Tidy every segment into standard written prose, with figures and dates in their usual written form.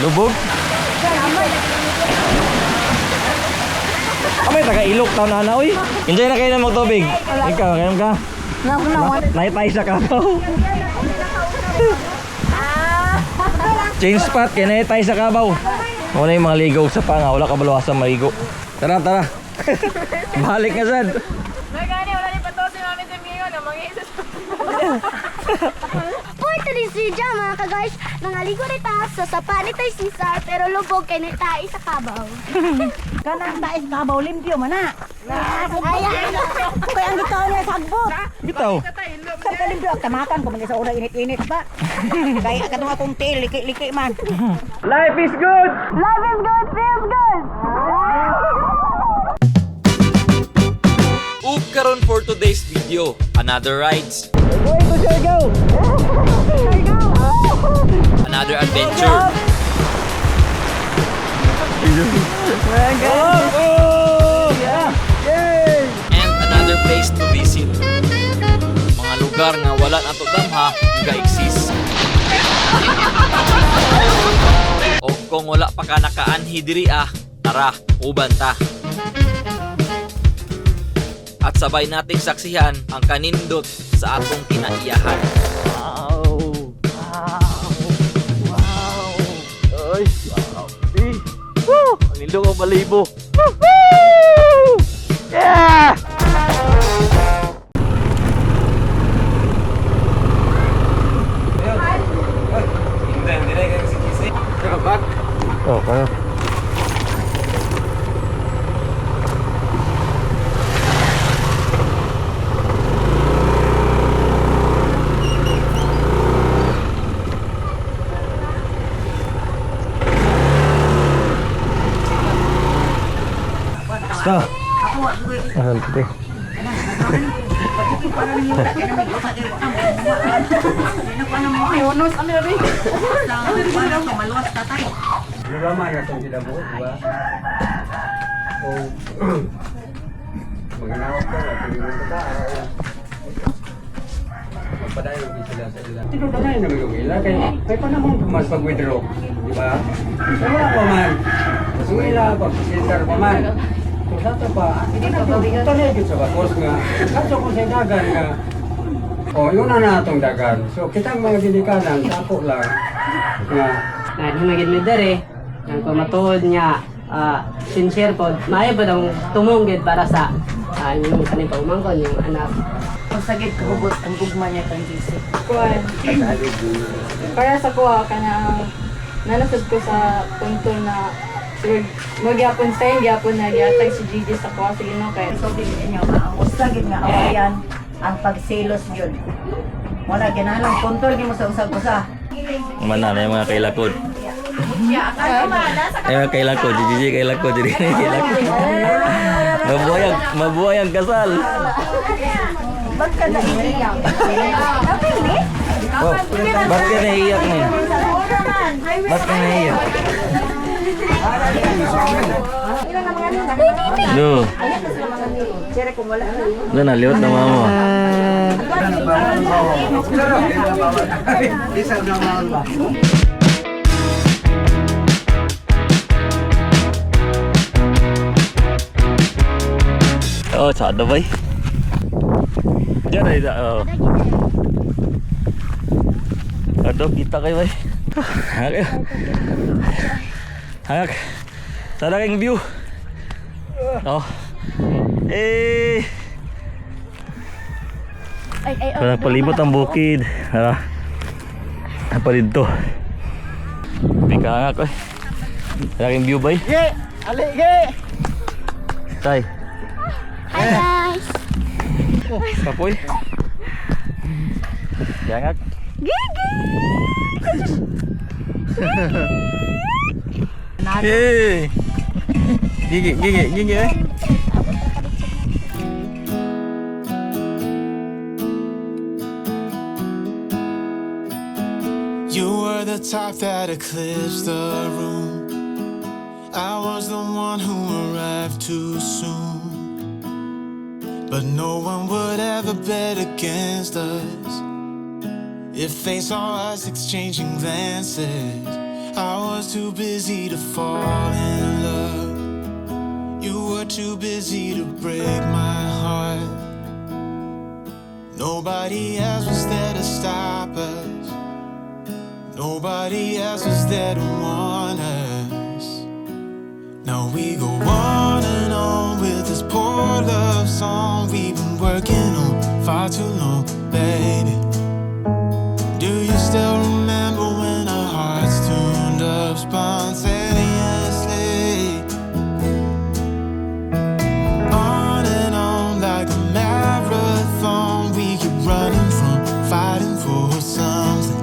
Lubog. Amay taga ilok taon na na oy. Enjoy na kayo na magtubig. Ikaw, kayo ka. Naitay sa kabaw. Change spot kay naitay sa kabaw. Wala yung mga ligaw sa panga, wala ka baluwasan maligo. Tara, tara. Balik na sad. Nagani, wala ni pato si Mami sa Mio na mga isa sa For today's video, mga ka-guys, nangaligo ni ta sa sapa ni Tay Cesar, pero lubog kay ni tae sa kabaw. Kanang taes kabaw limpyo man na. Ayan! Kay ang gitaw niya sagbot. Bitaw. Sar ka limpyo ang tamakan ko man sa una init-init pa. Kay katong akong tail liki-liki man. Life is good. Life is good, feels good! Ug karon for today's video, another rides, Going to Siargao. Another adventure, Oh, yeah. Yay! And another place to visit. Mga lugar nga wala nato damha nga exist. O kung wala pa ka nakaanhi diri ah, tara, uban ta. At sabay nating saksihan ang kanindot sa atong kinaiyahan. Wow! Wow! Wow! Ay, wow! Eh. Woo! Ang nindot ang balibo. Woohoo! Yeah! Oh, kaya. Basta. Asan pati? Lama na itong sila buo, di ba? O, maginawag ka, tingin ka ta, magpadayon din sila sa ila. Tinutanayin naman yung ila, kay, kay panahon pa man pag-withdraw, di ba? So, wala pa man. Kung ila, pag-center pa man. Kung sa ito pa, hindi na tanay yun sa bakos nga. Kaso kung sa dagan nga, o, yun na na atong dagan. So, kitang mga ginikanan, tapo lang, nga, Na himagid mi dere nang pamatuod niya sincere pod maayo pod ang tumong gid para sa inyong kaning pagumangkon yung anak. Pagsagid kahugot ang gugma niya kang JC. Kuan. Para sa kuha ka na nanasad ko sa punto na siguro magyapon sa gyapon na giatag si Gigi sa kuha sige no kay Sulti inyo nga ang usa gid nga awayan ang pagselos gyud. Wala ginalang kontrol gyud mo sa usag-usa. Mana na yung mga kailakod. Ay, mga kailakod. Gigi, kailakod. Gigi, kailakod. Mabuhay ang, mabuhay ang kasal. Ba't ka naiiyak? Oh, ba't ka naiiyak ngayon? Ba't ka naiiyak? No. Wala na, liwat na mama. Oh, sa bay. Diyan ay oh. Ado, kita kayo bay. Hangak. Hangak. Sana kayong view. Oh. Eh. Ay, ay, Parang palibot ang bukid. Ah. Ang palidto. Pikangak eh. Laking view bay. Ge! Ali, ge! Tay. Hi guys! Kapoy. Yangak. Gigi! Hey. Gigi, gigi, gigi eh. You were the type that eclipsed the room. I was the one who arrived too soon. But no one would ever bet against us. If they saw us exchanging glances, I was too busy to fall in love. You were too busy to break my heart. Nobody else was there to stop us. Nobody else was there to warn us. Now we go on and on with this poor love song we've been working on far too long, baby. Do you still remember when our hearts tuned up spontaneously? On and on like a marathon, we keep running from fighting for something.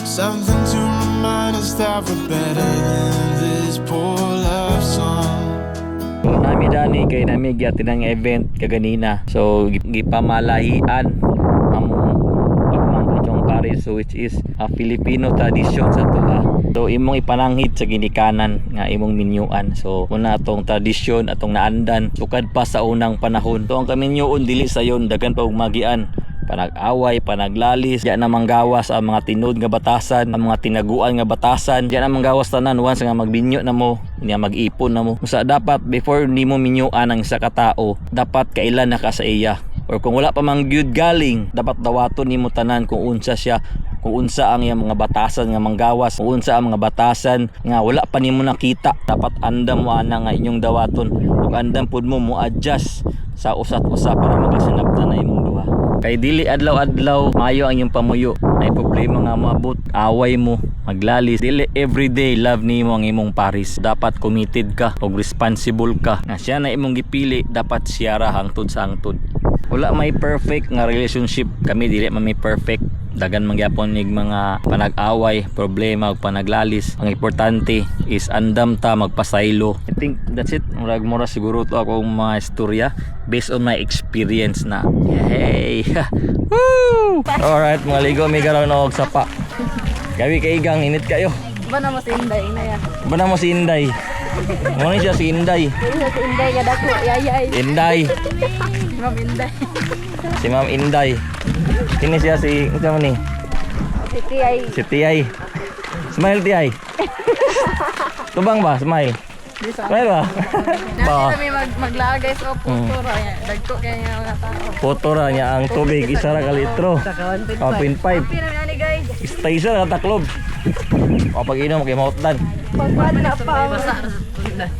Something to remind us that we're better than this poor love song. Nami dani kay nami gyati ng event kaganina. So gipamalahian among pagmangkon sa Paris, so which is a Filipino tradition sa tuwa. So imong ipananghid sa ginikanan nga imong minyuan. So una atong tradisyon atong naandan sukad pa sa unang panahon. So ang kaminyuon dili sayon, daghan pa og magian, panag-away, panaglalis, diyan na manggawas ang mga tinud nga batasan, ang mga tinaguan nga batasan, diyan na manggawas tanan once nga magbinyo na mo, niya mag-ipon na mo. Usa dapat before nimo minyuan ang isa ka tao, dapat kailan na ka sa iya. Or kung wala pa mang gyud galing, dapat dawaton nimo tanan kung unsa siya, kung unsa ang iyang mga batasan nga manggawas, kung unsa ang mga batasan nga wala pa nimo nakita, dapat andam mo ana nga inyong dawaton ug andam pud mo mo adjust sa usat usa para makasinabtan na imong duha. Kay dili adlaw-adlaw maayo ang inyong pamuyo. May problema nga moabot, away mo, maglalis. Dili everyday love nimo ang imong paris. Dapat committed ka ug responsible ka. Nga siya na imong gipili, dapat siya ra hangtod sa hangtod. Wala may perfect nga relationship. Kami dili man may perfect, dagan mangyapon nig mga panag-away, problema ug panaglalis. Ang importante is andam ta magpasaylo. I think that's it. Murag mura siguro to akong mga istorya based on my experience na. Hey. Woo! Alright, mga ligo mi karon og sapa. Gabi kay igang init kayo. Ba na mo si Inday na ya. Ba na mo si Inday? Mo ni siya si Inday. Dili sa si Inday nga dako yayay. Inday. Ma'am Inday. Si Ma'am Inday. Kini siya si unsa man ni? Si Tiyay. Si Tiyay. Smile, Tiyay. Tubang ba? Smile. Smile ba? Ba. Nasa kami maglaag guys o puto ra yan. Dagko kay nga mga tao. Poto ra niya ang tubig. Isa ra ka litro. 1.5. Pina mi ani guys. Isa isa ra ka taklob. Kapag inom kay mautdan. Pagpad na pa.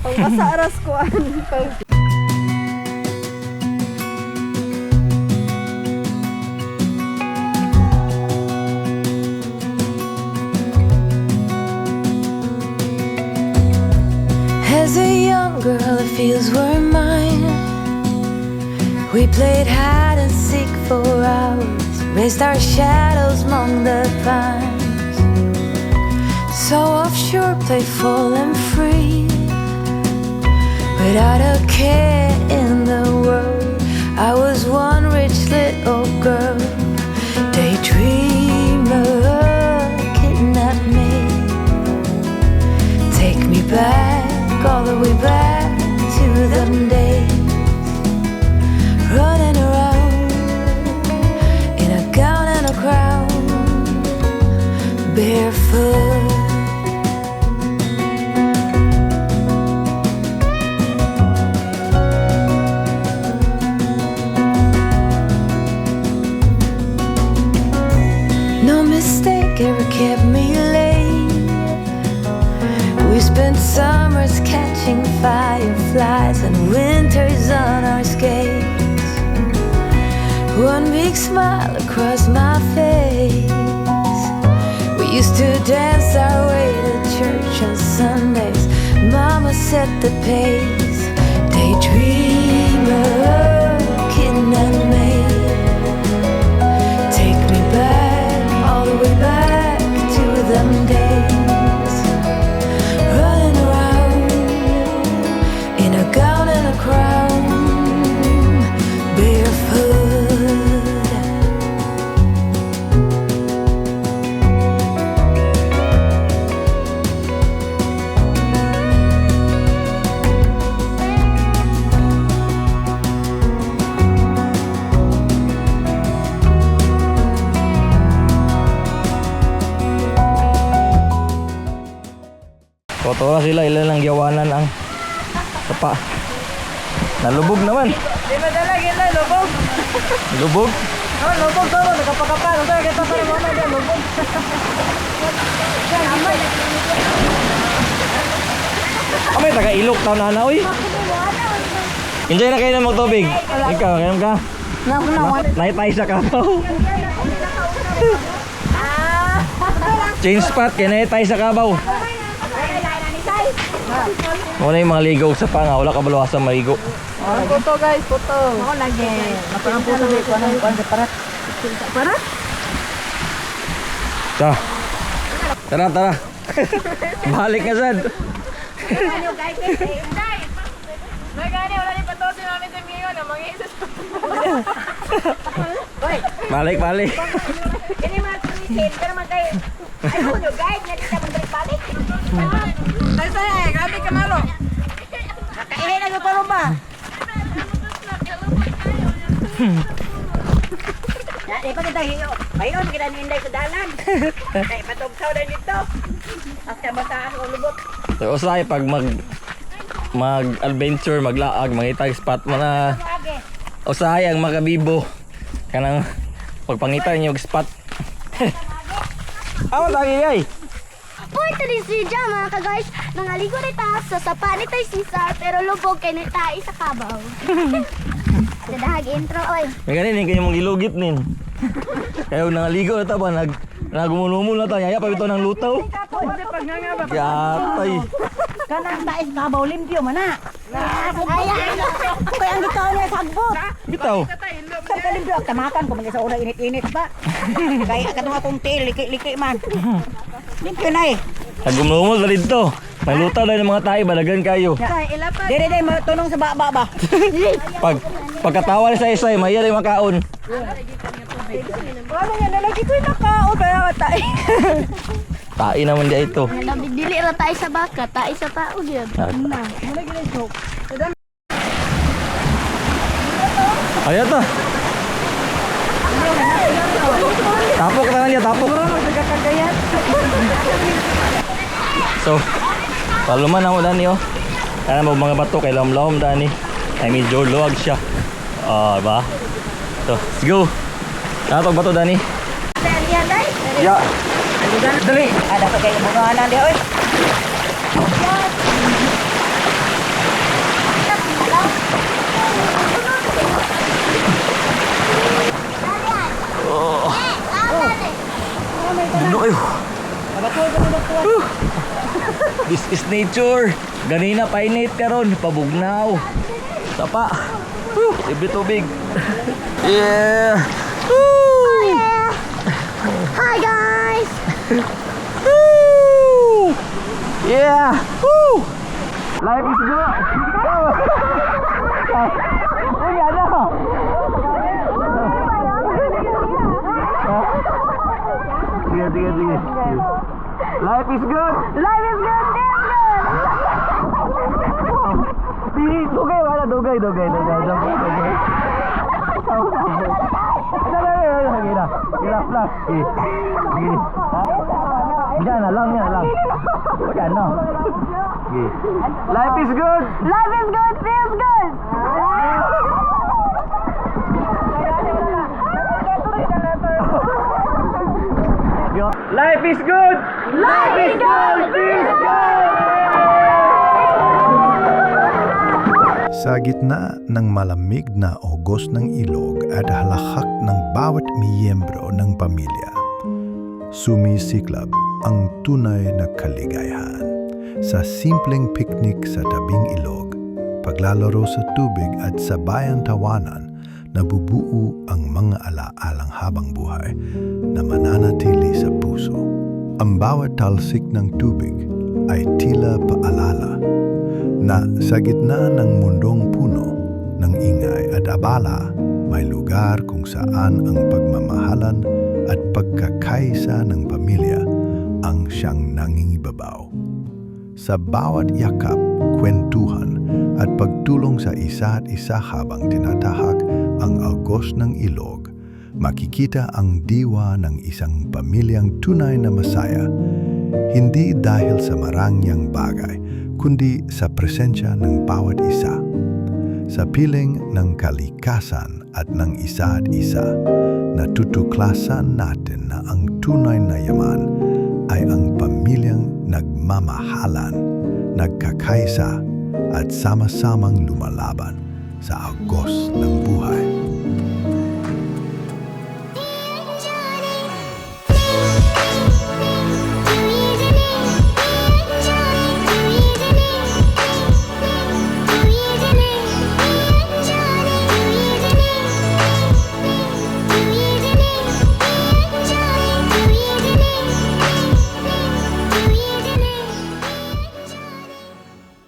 Pagbasa aras ko an. Pag As a young girl, the fields were mine. We played hide and seek for hours, raised our shadows among the pines. So offshore, playful and free, without a care in the world. I was one rich little girl, daydreamer, kidnapped me. Take me back, all the way back to them days. Running around in a gown and a crown, barefoot. No mistake ever kept me late. We spent summers catching fireflies and winters on our skates. One big smile across my face. We used to dance our way to church on Sundays. Mama set the pace. Daydreamer, kidnap me. Take me back, all the way back to them days. Running around in a gown and a crown, barefoot. Kotora sila, ilan lang giyawanan ang sapa. Nalubog naman. Di ba dala gila lubog? Lubog? Oh, lubog to, nagkapakapa. Ano kita para mo na lubog. Amay, taga ilok taon na na, uy. Enjoy na kayo na magtubig. Ikaw, kainom ka? Naitay sa kabaw. Change spot, kaya naitay sa kabaw. Muna yung mga ligo sa panga, wala ka baluwasan maligo. Puto guys, puto. Ako lagi. Ako puto ko anong kuan sa parat. Parat? Tara. Tara, tara. Balik na sad. Nagani, wala ni patuloy namin sa Mio na mga isa sa Balik, balik. Kini mga tulisin pero man kay ay mo guide nga dito man balik. Ay, say, ay, grabe ka maro. Nakaihi na gyud karon ba? Ya, di pa kita hiyo. Bayon kita ni Inday sa dalan. Kay patugsaw na dito. As ka basaan og lubot. So, usahay pag mag adventure, maglaag, mangita spot mo na. Usahay ang makabibo. Kanang pagpangita ninyo og spot. Awa lagi ay. For today's video, mga ka-guys, nangaligo rita sa sapa ni Tay Cesar pero lubog kay nagtae sa kabaw. Dadahag intro, oy. May ganin kayo mong gilugit nin. Kayo nangaligo na ta ba nagumulumul na ta yaya pa bitaw ng lutaw. Yatay. Kanang tais kabaw limpyo man na. Ayan. Kay ang gikaon niya sagbot. Bitaw. Sa kalimpyo ang tamakan ko man sa una init-init ba. Kay katong akong tail liki-liki man. Limpyo na eh. Nagumulumul na dito. May lutaw na ng mga tae balagan kayo. Dire day tunong sa baba ba. Pag pagkatawa ni sa isay, maya rin makaon. Wala nga nalagi ko'y nakao, kaya ka tayo. Tae naman di ito. Labig dili ra tayo sa baka, tae sa tao gyud. Na. Ayan ta. Tapok na niya, tapok. So, paluman ako dani oh. Kaya mo mga bato kay lom-lom dani. Ay medyo luwag siya. Ah, ba? So, let's go. Natog bato dani. Ya. Dali. Ah, dapat kay bungahan di oy. Buno kayo. Whew. This is nature. Ganina painit karon, pabugnaw. Sapa. Whew, libre tubig. Yeah. Woo! Yeah. Hi guys. Woo! Yeah. Woo! Life is good. Uy, ano? Sige, sige, sige. Life is good. Life is good, feels good. Di, dugay, wala, dugay, dugay, dugay, dugay, dugay. Dali, dali, dali, sige na. Sige na, flash. Sige. Sige. Ha? Yan na lang, yan na lang. Wala na. Sige. Life is good! Life is good, feels good. Life is good! Life is good! Feels good! Sa gitna ng malamig na agos ng ilog at halakhak ng bawat miyembro ng pamilya, sumisiklab ang tunay na kaligayahan. Sa simpleng piknik sa tabing ilog, paglalaro sa tubig at sabayang tawanan, nabubuo ang mga alaalang habang buhay na mananatili sa puso. Ang bawat talsik ng tubig ay tila paalala na sa gitna ng mundong puno ng ingay at abala, may lugar kung saan ang pagmamahalan at pagkakaisa ng pamilya ang siyang nangingibabaw. Sa bawat yakap, kwentuhan at pagtulong sa isa't isa habang tinatahak ang agos ng ilog, makikita ang diwa ng isang pamilyang tunay na masaya. Hindi dahil sa marangyang bagay, kundi sa presensya ng bawat isa. Sa piling ng kalikasan at ng isa't isa, natutuklasan natin na ang tunay na yaman ay ang pamilyang nagmamahalan, nagkakaisa at sama-samang lumalaban sa agos ng buhay.